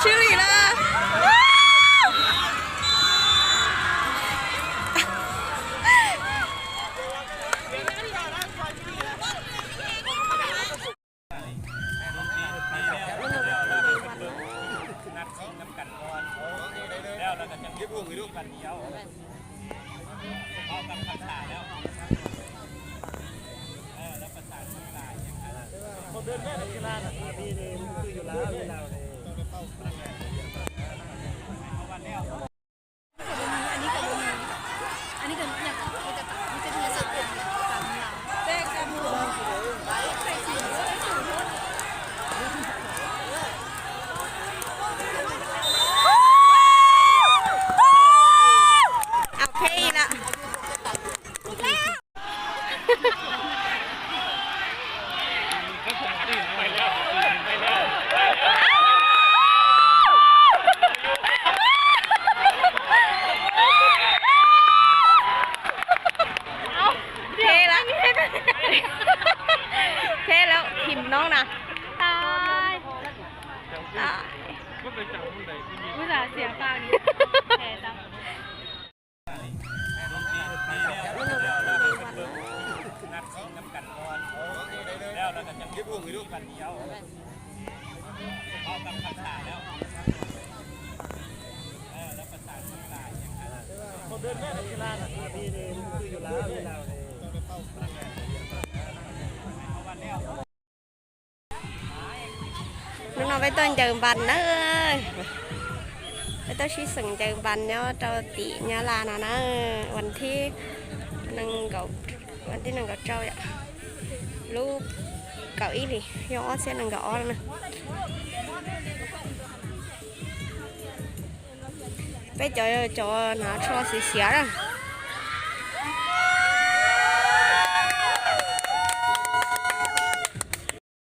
Sib li lawm. Thiab lawm, thiab lawm, thim no na. Hnub no peb tuaj ncaws npas na. Peb tuaj sib xeem ncaws npas nyob rau tim Nyab Laj no na. Vas thib, vas thib nees nkaum rau yom, lub kaum ib hlis xyoo ob txhiab nees nkaum ob na. Peb cov, cov hnav tsho xiav xiav na.